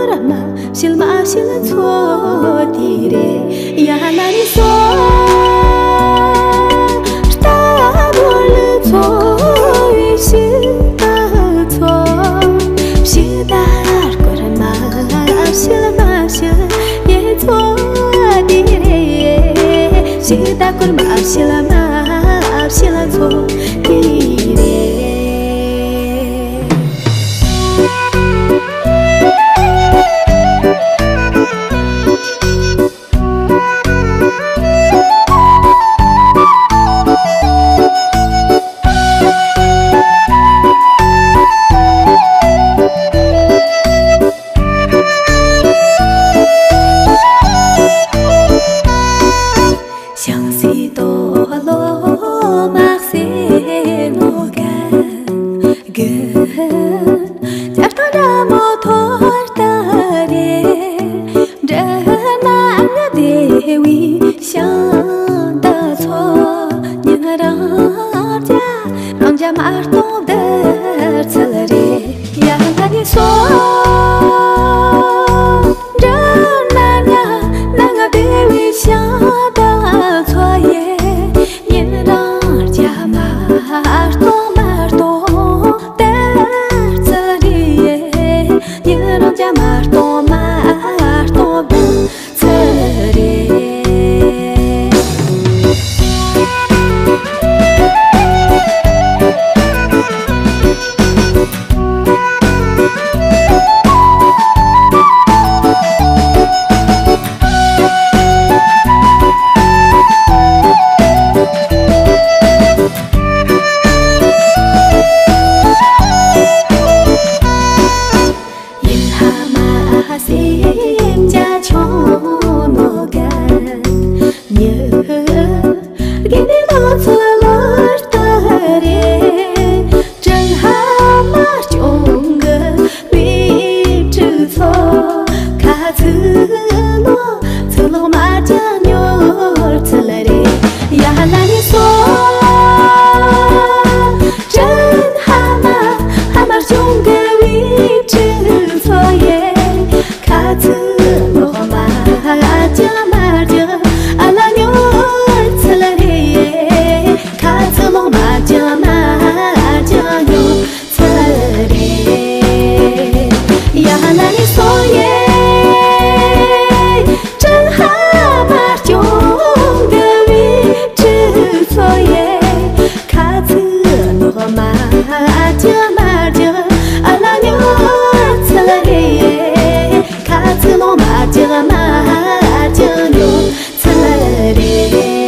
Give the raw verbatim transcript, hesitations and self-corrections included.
ར་མ་ཤིལ་མ་ཤིལ་ཚོ་དེ་རེད། ཡ་ལ་ནི་སོ། རྟ་རོལ་ཚོ་བའི་ཤིལ་ད་ཚོ། ཤིལ་ད་རྐོར་མ་ཤིལ་མ་ཤིལ་ཡེ་ཚོ་དེ་རེད། ཤིལ་ད་རྐོར་མ་ཤིལ་མ་ཤིལ་ཚོ་དེ་རེད། ཞང་སྲིད་དོ་ལོ་མག་སེ་ནོ་གན་གན། ཇ་སྟོན་ར་མོ་ཐོར་ཏ་རེ། འདྲ་ན་ང་དེ་བི་ཤང་ད་ཚོ། ཉིན་རང་རྒྱ་རང་རྒྱ་མ་གཏོང་བདར་ཚལ་རེ། ཡ་ལ་ནི་སོ། འདྲ་ན་ང་ན་ང་དེ་བི་ཤང་ད་ཚོ་ཡེ། ཉིན་རང་རྒྱ་མ་གཏོང་མ་གཏོང་བདར་ཚལ་རེ། ཉིན་རང་རྒྱ་མ་གཏོང་མ་གཏོང་བདར་ཚལ་རེ། ཡིན་ཧ་མ་སེམས་ཅན་ཆུང་ནོ་གན་ཉི། དགེ་འདུན་ལོ་ཚོད་ལོར་ཏ་རེ། ཀྲང་ཧ་མ་སྐྱོང་གི་བི་ཀྲུ་ཚོ། ཁ་ཚུ་ལོ་ཚུ་ལོ་མ་ཅང་ཉོར་ཚལ་རེ། ཡ་ལ་ནི་སོ། ཀྲང་ཧ་མ་ཧ་མ་སྐྱོང་གི་བི་ཀྲུ་ཚོ་ཡེ། ཁ་ཚུ་ལོ་མ་ཅང་མ་ཅང་ཨ་ལ་ཉོར་ཚལ་རེ། ཁ་ཚུ་ལོ་མ་ཅང་མ་ཅང་ཉོར་ཚལ་རེ། ཡ་ལ་ནི་སོ་ཡེ། ཀྲང་ཧ་མ་སྐྱོང་གི་བི་ཀྲུ་ཚོ་ཡེ། ཁ་ཚུ་ལོ་མ་ཅང་མ་ཅང་ཨ་ལ་ཉོར་ཚལ་རེ། ཁ་ཚུ་ལོ་མ་ཅང་མ་ཅང་ཉོར་ཚལ་རེ།